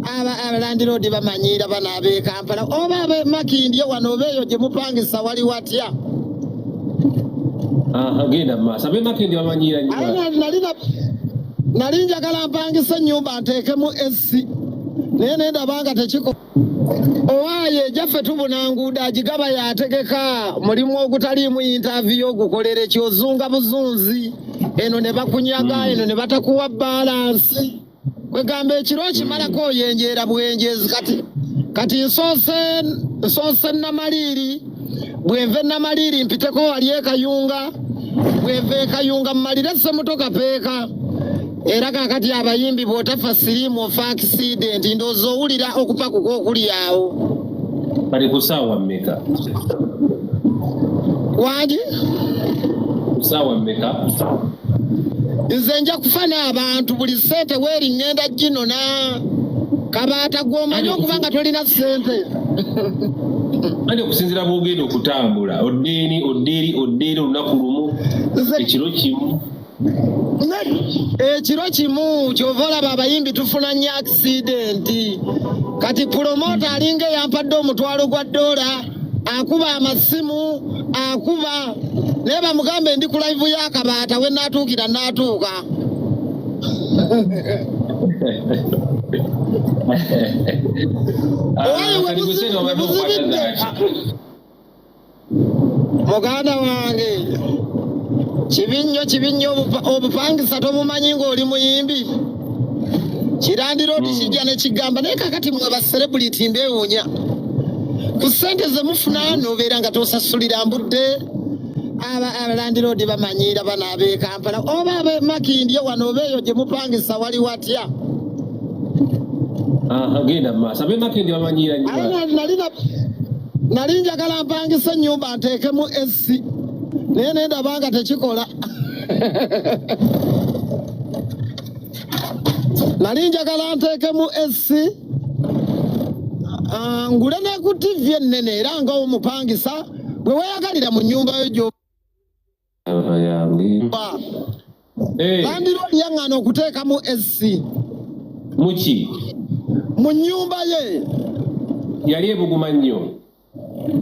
Abalandiroodi bamanyiira bano ab'e Kampala oba ab'e Makindye wano oba eyo gye mupangisa wali watya? Genda mu maaso, ab'e Makindye bamanyiira nnyo. Nali njagala mpangisa ennyumba nteekemu AC naye ne ndaba nga tekiko. Owaaye ejaffe tubuna nguudo agigaba yategeka mulimu ogutaliimu yintaaviyo ogukolera ekyozunga buzunzi eno ne bakunyaga eno ne batakuwa balansi. Kwegamba ekiro okimalako oyenjeera bwenjeezi. Kati kati nsoose nsoose Namaliiri, bwenva Namaliiri mpiteko wali e Kayunga, bwenva e Kayunga mmalire Ssemuto Kapeeka. Era kakati abayimbi bw'otafa siriimu ofa akisidenti, ndowooza owulira okupakuka okuli awo. Kati ku ssaawa mmeka? Wangi? Ku ssaawa mmeka? Nze nja kufa n'abantu buli ssente weeri ŋŋenda ginona. Kabaata gw'omanyi okuba nga tolina ssente. Anti okusinziira bw'ogenda okutambula odda eri odda eri odda eri olunaku lumu ekiro kimu. Ekiro kimu kyova olaba abayimbi tufuna nnyo akisidenti. Kati pulomota alinga eyampadde omutwalo gwa ddoola akuba amasimu akuba naye bamugambe ndi ku laivu y'akabaata we naatuukira naatuuka. Owaye webuzibidde muganda wange, kibi nnyo kibi nnyo obupangisa tobumanyi ng'oli muyimbi. Kirandira oti kijja ne kigamba naye kakati mwe ba celebrity mbeewuunya ku ssente ze mufuna nobeera nga tosasulira mbudde. Abalandiroodi bamanyiira bano ab'e Kampala oba ab'e Makindye wano oba eyo gye mupangisa wali watya? Genda mu maaso, ab'e Makindye bamanyiira nnyo. Nali njagala mpangisa ennyumba nteekemu AC naye ne ndaba nga tekikola. Nali njagala nteekemu AC ngule ne ku TV ennene era nga omupangisa bwe weeyagalira mu nnyumba yo gy'oba. Landiroodi yaŋŋaana okuteekamu AC. Muki? Mu nnyumba ye. Yali ebuguma nnyo.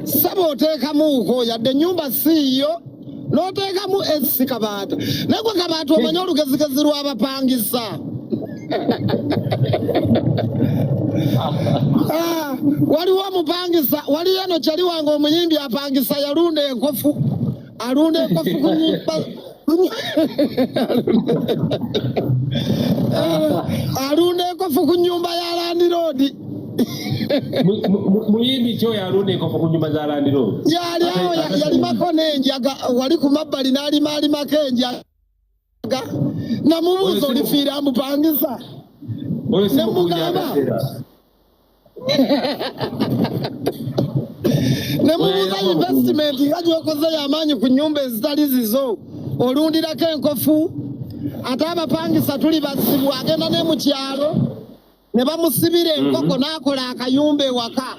Ssebo oteekamuuko yadde ennyumba si yo n'oteekamu AC Kabaata. Naye gwe Kabaata omanyi olugezigezi lw'abapangisa. Waliwo omupangisa, waliyo eno kyali wange omuyimbi apangisa yalunda enkofu, alunda enkofu ku nyumba alunda enkofu ku nyumba ya landiroodi. Muyimbi ki oyo alunda enkofu ku nyumba za landiroodi? Yali awo yalimako n'enjaga wali ku mabbali n'alima alimako enjaga. Namubuuza olifiira amupangisa nemugamba nemubuuza investment nga gyokoze yamaanyi ku nyumba ezitali zizo olundirako enkofu ate abapangisa tuli bazibu agenda ne mu kyalo ne bamusibira enkoko n'akola akayumba ewaka.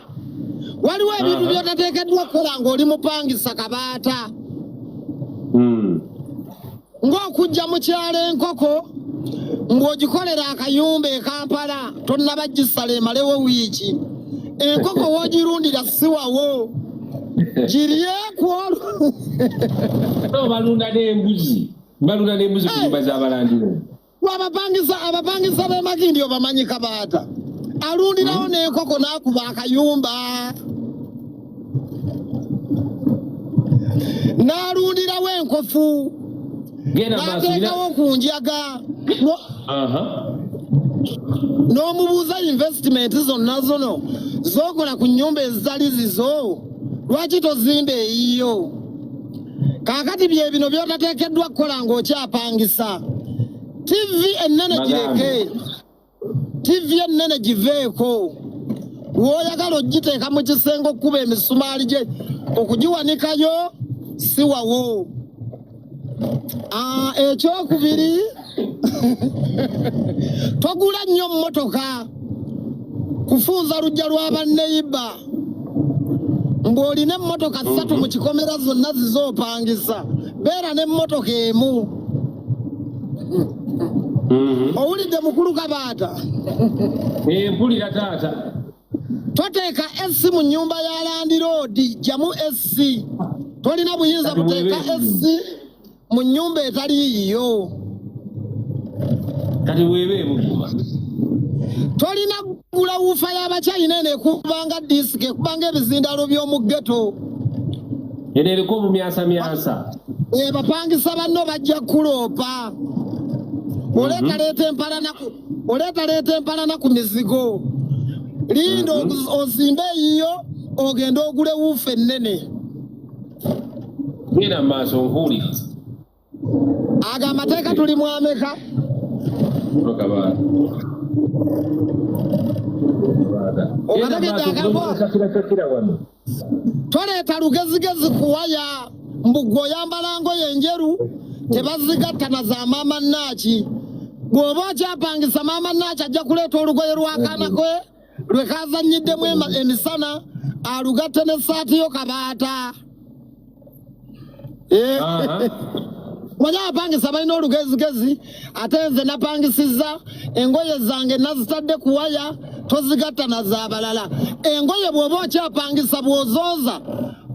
Waliwo ebintu by'otateekeddwa kukola ng'oli mupangisa Kabaata. Ng'okujja mu kyalo enkoko ng'ogikolera akayumba e Kampala tonnaba gisala emalewo wiiki. Enkoko w'ogirundira si wawo. Girye ku olwo. No, balunda n'embuzi. Balunda n'embuzi ku nyumba z'abalandira. Abapangisa abapangisa b'e Makindye obamanyi Kabaata. Alundirawo n'enkoko n'akuba akayumba. N'alundirawo enkofu. N'ateekawo ku njaga. N'omubuuza investment zonna zono z'okola ku nnyumba ezitali zizo lwaki tozimba eyiyo? Kaakati bye bino by'otateekeddwa kukola ng'okyapangisa. TV ennene gireke, TV ennene giveeko. W'oyagala ogiteeka mu kisenge okukuba emisumaali gye okugiwanikayo si wawo. Ekyokubiri togula nnyo mmotoka kufunza luggya lwa banneyiba ng'olina emmotoka ssatu mu kikomera zonna zizoopangisa, beera n'emmotoka emu. Owulidde mukulu Kabaata? Mpulira taata. Toteeka AC mu nnyumba ya landiroodi, jjamu AC. Tolina buyinza Kati buteeka bw'eba AC mu nnyumba etali yiyo. Kati bw'eba ebuguma. Tolina kugula wuufa y'Abachina eno ekubanga disiko, ekubanga ebizindaalo by'omu ghetto. Eno eriko obumyansamyansa. Bapangisa banno bajja kuloopa. Oleetaleeta empalana ku oleetaleeta empalana ku mizigo. Linda ozimbe eyiyo ogende ogule wuufa ennene. Genda mu maaso, nkuwuliriza. Ago amateeka tuli mu ameka? Kabaata. Okategedde akamwa? Shakira wano. Toleeta lugezigezi kuwaya mbu gwe oyambala ngoye enjeru tebazigatta na za maama Naaki. Bw'oba okyapangisa, maama Naaki ajja kuleeta olugoye lw'akaana kwe lwe kazannyiddemu emisana alugatte n'essaati yo, Kabaata. Manyi abapangisa balina olugezigezi, ate nze napangisizza engoye zange nazitadde ku waya, tozigatta na z'abalala. Engoye bw'oba okyapangisa, bw'ozooza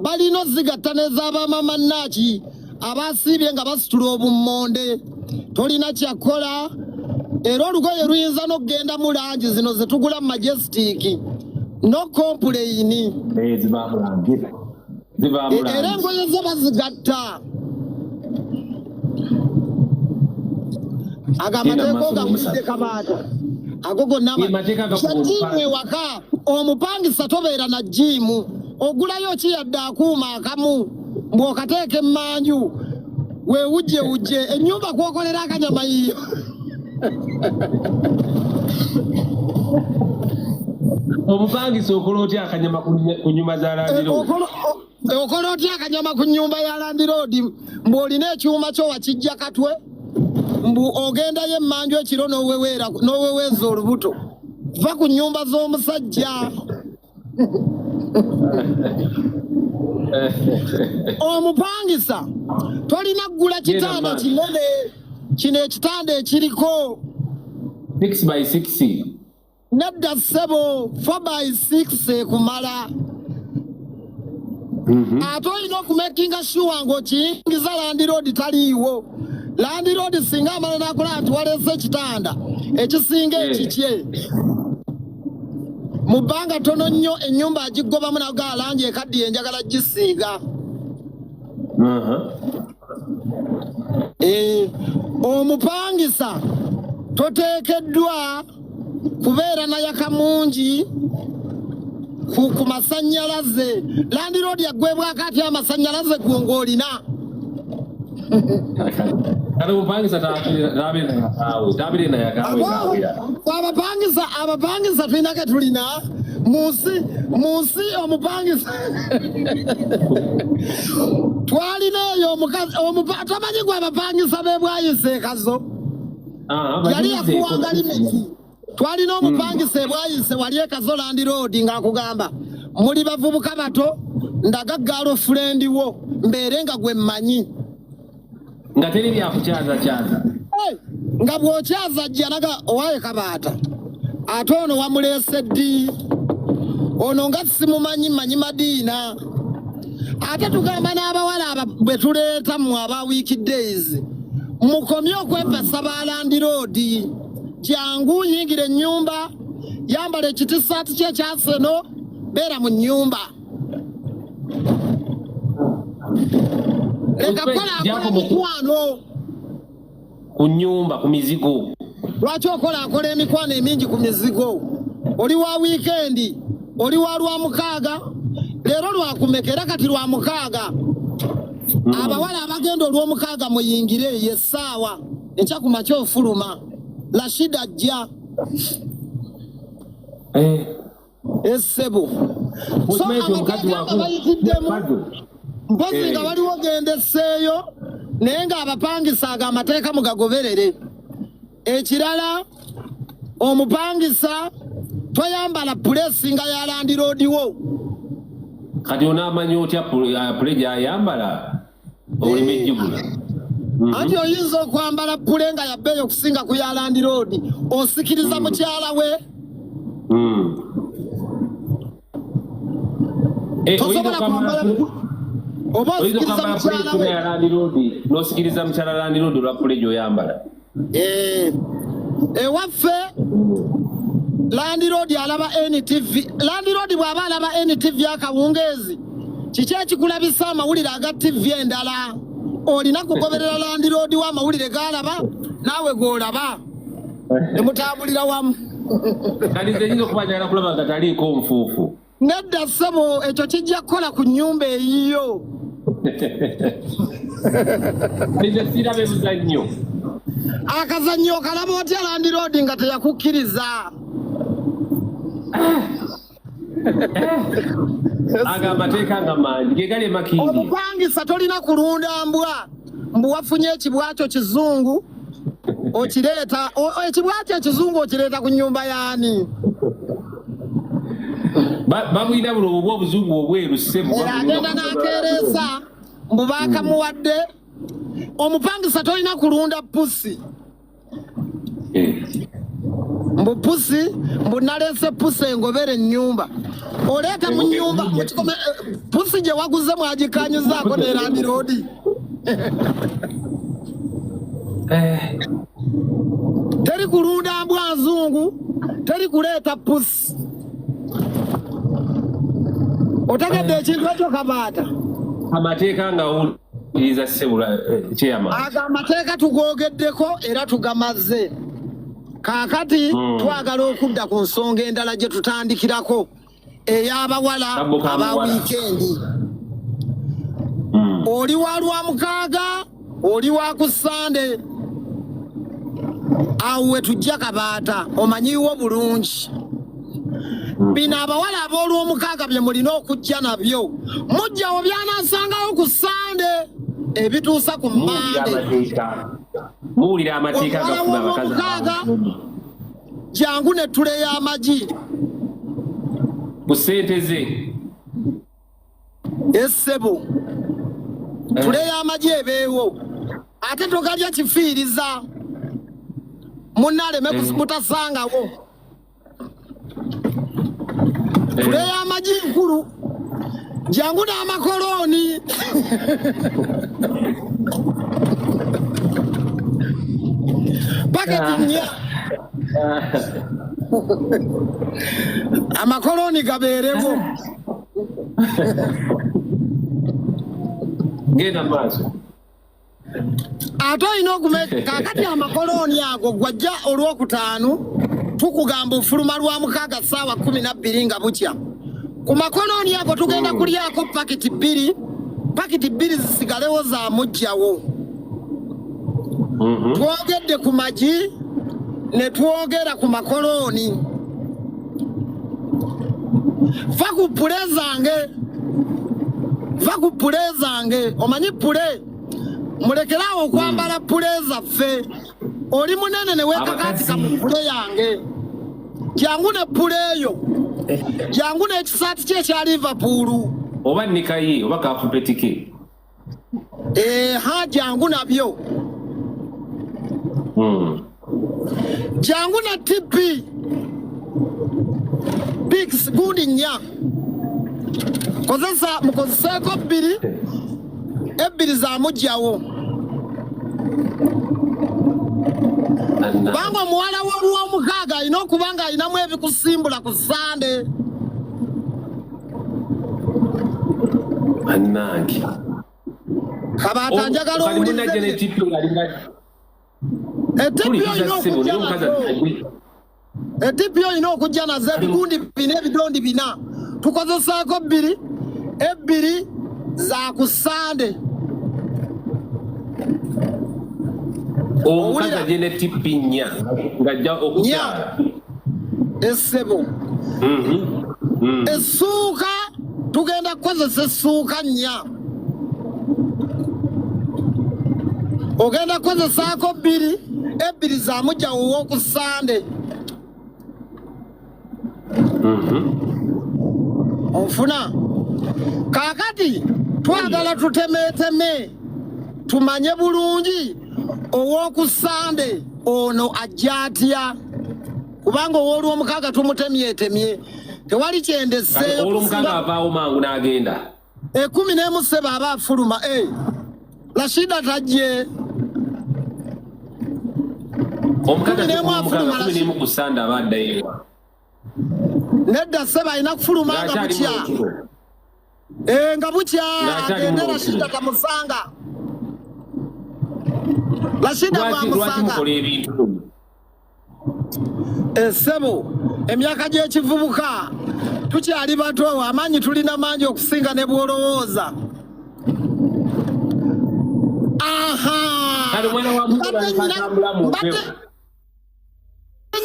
balina ozigatta n'ez'abamama Naaki abasiibye nga basitula obummonde. Tolina kyakkola, era olugoye luyinza n'okugenda mu langi zino zetugula mu Majestic, no complain. Zivaamu langi. Zivaamu Era langi. engoye zo bazigatta. Ago Genda amateeka mu maaso ogawulidde, n'omusajja. Kabaata? Ago gonna Ye mateeka agakuba gym omupangisa. Ewaka omupangisa tobeera na gym. Ogulayo ki yadde akuuma akamu bw'okateeka emmanju weewujjewujje ennyumba kwokolera akanyama yiyo? Omupangisa okola otya akanyama ku nyumba za landiroodi? Okola otya akanyama ku nnyumba ya landiroodi mbw'olina ekyuma kyo wakijja katwe, mbu ogendayo emmanju ekiro n'oweweeza olubuto? Va ku nnyumba z'omusajja. Omupangisa tolina kugula Genda kitanda maaso. kinene, kino ekitanda ekiriko 6 by 6. Nedda ssebo, 4 by 6 ekumala. Ate olina okumakinga sure ng'okiyingiza landiroodi taliiwo. Landiroodi singa amala n'akola nti waleese ekitanda ekisinga ekikye, mu bbanga ttono nnyo ennyumba agigobamu nagaa langi ekaddiye enjagala gisiiga. Omupangisa toteekeddwa kubeera nayaka mungi ku masannyalaze. Landiroodi yaggwebwako atya amasannyalaze gwe ng'olina? Kati omupangisa tabeere nayakaawe, tabeere nayakaawe ng'awera. Abapangisa tulina ke tulina munsi. Omupangisa twalina eyo omukazi tomanyi gwe abapangisa b'ebwayise ekazo yali bajulizeeko. yakuwanga limit. Twalina omupangisa ebwayise wali ekazo, landiroodi ng'akugamba, "Muli bavubuka bato, ndaga girlfriend wo mbeere nga gwe mmanyi." Nga teri byakukyaza kyaza. Hey, nga bw'okyaza ajja naga, "Owaye Kabaata, ate ono wamuleese ddi? Ono nga simumanyi, manyi Madiina." Ate tugamba n'abawala aba bwe tuleeta mmwe aba weekdays, mukomye okwepasa ba landiroodi. Jangu yingira ennyumba, yambala ekitisaati kye ekyaseno, beera mu nnyumba, leka kola akola mikwano ku nyumba, ku mizigo. Lwaki okola akola emikwano emingi ku mizigo? Oli wa weekend, oli wa Lwamukaaga. Leero lwakumeka? Era kati Lwamukaaga. Abawala abagenda Olwomukaaga muyingire, yessaawa. Enkya ku makya ofuluma, Rashida ajja. Essebo, so Okimanyi nti omukazi amateeka nga bayitiddemu mpozi nga waliwo gendesseeyo, naye ng'abapangisa ago amateeka mugagoberere. Ekirala, omupangisa toyambala pulesi nga ya landiroodi wo. Kati onaamanya otya pule gyayambala oleme ejjugula? Anti oyinza okwambala pule nga yabbeeyi okusinga ku ya landiroodi, osikiriza mukyala we. Eh, Tosobola kwambala oba oyinza osikiriza okwambala pule mukyala singa we. ya landiroodi, n'osikiriza mukyala landiroodi olwa pule gy'oyambala. Eh, ewaffe landiroodi alaba NTV. Landiroodi bw'aba alaba NTV akawungeezi, kiki ekikulabisa amawulire aga TV endala? Olina kugoberera landiroodi w'amawulire g'alaba naawe g'olaba, ne mutambulira wamu. Kati nze nyinza okuba njagala kulaba nga taliiko nfuufu. Nedda ssebo, ekyo kijja kukola ku nnyumba eyiyo. Nze siraba ebuzannyo. Akazannyo okalaba otya landiroodi nga teyakukkiriza? Ago amateeka nga mangi ge gali emakindi. Omupangisa tolina kulunda mbwa, mbu wafunye ekibwa kyo kizungu okireeta. Ekibwa kyo ekizungu okireeta ku nnyumba yaani? Babulina buno obubwa obuzungu obweru, ssebo. Era agenda n'akeereesa mbu baakamuwadde. Omupangisa tolina kulunda pusi. Mbu pusi, mbu naleese pusi engobere ennyumba. Oleeta mu nnyumba pusi gye waguze mwagikanyizaako ne landiroodi? Teri kulunda mbwa nzungu, teri kuleeta pusi. Otegedde ekintu ekyo, Kabaata? Amateeka nga wuliriza, ssebo chairman. Ago amateeka tugogeddeko era tugamaze. Kaakati twagala okudda ku nsonga endala gye tutandikirako, ey'abawala Kabbo ka aba muwala. wiikendi. Oli wa Lwamukaaga, oli wa ku Sande, awo we tujja. Kabaata, omanyiwo bulungi bino. Abawala ab'Olwomukaaga bye mulina okujja nabyo, mujjawo byanasangawo ku Sande ebituusa ku Muwulira Mande. amateeka, muwulira amateeka Omuwala agafuga abakazi. w'Olwomukaaga, jangu ne tule y'amagi. Ku ssente ze. Essebo, tule y'amagi ebeewo, ate togalya kifiiriza munnaleme mutasangawo. Tule y'amagi nkulu, jangu n'amakolooni. Paketi nnya, amakolooni gabeerewo. Genda maaso. Ate olina okume kakati amakolooni ago gwajja Olwokutaano, tukugamba ofuluma Lwamukaaga ssaawa 12 nga bukya. Ku makolooni ago tugenda kulyako pakiti bbiri, pakiti bbiri zisigalewo za mujjawo. Twogedde ku magi ne twogera ku makolooni. Fa ku pule zange, va ku pule zange. Omanyi pule, mulekeraawo okwambala pule zaffe. Oli munene ne weekakaatika mu pule yange. Jangu ne pule eyo, jangu n'ekisaati kye ekya Liverpool. Oba nikayi oba kafupetike. Eha, jangu nabyo. Jangu ne TP Bix gundi nnya, kozesa, mukozeseeko bbiri, ebbiri za mujjawo. Kubanga omuwala w'Olwomukaaga alina okuba nga alinamu ebikusimbula ku Sande. Bannange. Kabaata, njagala Kali munajja ne owulize. TP alinga Etipi Mpuliriza, olina ssebo, okujja naye omukazi nazo. Etipi olina okujja nazo, ebigundi bina, ebidondi bina, tukozesaako bbiri, ebbiri za ku Sande. Omukazi Owulira? ajje ne TP nnya ng'ajja okukyala. Essebo. Essuuka, tugenda kukozesa essuuka nnya, ogenda kukozesaako bbiri, ebbiri za mujjawo ow'oku Sande. Onfuna? Kaakati twagala tutemeeteme. Tumanye bulungi ow'oku Sande ono ajja atya, kubanga ow'olwomukaaga tumutemyetemye, tewali kyendeseeyo. Olwomukaaga avaawo mangu n'agenda. 11 ssebo aba afuluma. Rashida tajje. Omukaaga 11 afuluma. 11 ku Sande aba addayo ewa? Nedda ssebo, alina kufuluma nga Ng'akyali bukya. mu otulo. Nga bukya. Ng'akyali Agende mu Rashida otulo. tamusanga. Rashida Lwaki bwamusanga. mukola ebintu bino? Essebo, emyaka gy'ekivubuka, tukyali bato, amaanyi tulina mangi okusinga ne bw'olowooza. Aha. Kale omwana wa Mungu atambula mu Mbadde mpewo.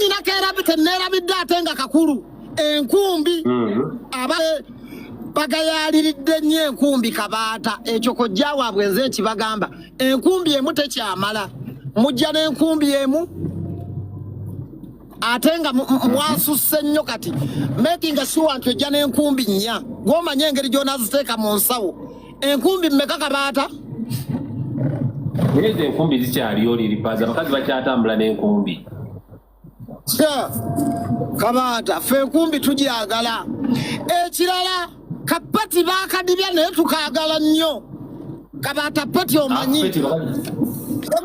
nyina keerabi teneerabidde, ate nga kakulu, enkumbi. Aba bagayaliridde nnyo enkumbi, Kabaata. Ekyo kojja waabwe nze nkibagamba, enkumbi emu tekyamala. Mujja n'enkumbi emu ate nga mwasusse nnyo. Kati making sure nti ojja n'enkumbi nnya, gw'omanye engeri gy'onaziteeka mu nsawo. Enkumbi mmeka, Kabaata? Naye ezo enkumbi zikyaliyo, liripaza abakazi bakyatambula n'enkumbi. Kya, Kabaata, ffe enkumbi tugyagala. Ekirala, kapati baakadibya, naye tukaagala nnyo, Kabaata. Peti omanyi? Peti,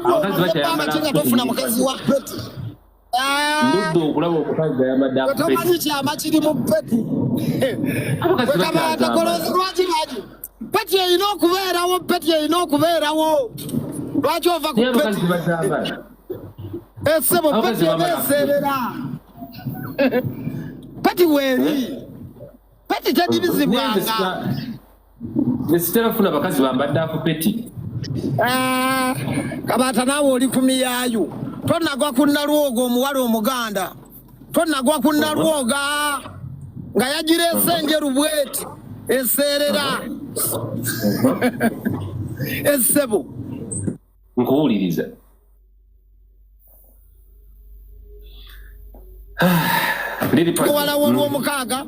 abakazi bakyayambala Nga tofuna mukazi wa peti. Ah, ndudde okulaba omukazi ayambadde gwe akupeti. Tomanyi kyama kiri mu peti. Abakazi Gwe Kabaata, bakyazambala. Koloozi lwaki bagi peti erina okubeerawo, peti erina okubeerawo. Lwaki ova ku Naye abakazi peti? tebakyambala. Esebo, Abakazi peti bambala. ebeeseerera, peti weeri, peti tedibizibwanga. Nze sitera kufuna bakazi bambadde akupeti. Ah, Kabaata, naawe oli ku miyaayu. Tonagwa ku Nalwoga, omuwala omuganda. Tonagwa ku Nalwoga nga yagireese enjeru bweti, eseerera, essebo. Nkuwuliriza. Liri Muwala w'olwomukaaga,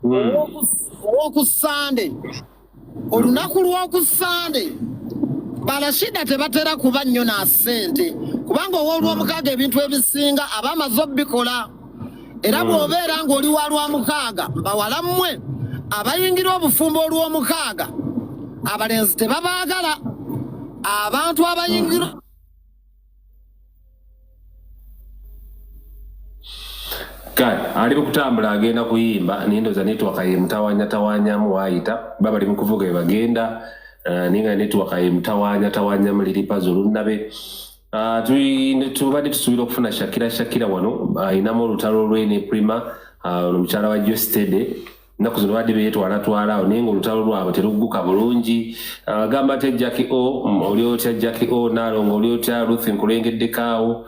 ow'oku Sande, olunaku lw'oku Sande Barashida tebatera kuba nnyo na ssente, kubanga ow'olwomukaaga ebintu ebisinga aba amaze obikola. Era bw'obeera ng'oli wa lwamukaaga, bawala mmwe abayingira obufumbo olw'omukaaga, abalenzi tebabaagala. Abantu abayingira Kale ali mukutambula agenda kuyimba, naye ndowooza network yemutawanyatawanyamu waayita baba bali mu kuvuga ebagenda, naye nga network yemutawanyatawanyamu. Liripaza olunnabe. Tubadde tusuubira okufuna Shakira. Shakira wano ayinamu olutalo lwe ne Prima, ono mukyala wa Jostede. Ennaku zino badde beetwalatwala awo, naye nga olutalo lwabwe terugguka bulungi. Gamba ate Jackie O, oli otya Jackie O? Naalongo, oli otya? Ruth, nkulengeddeko awo.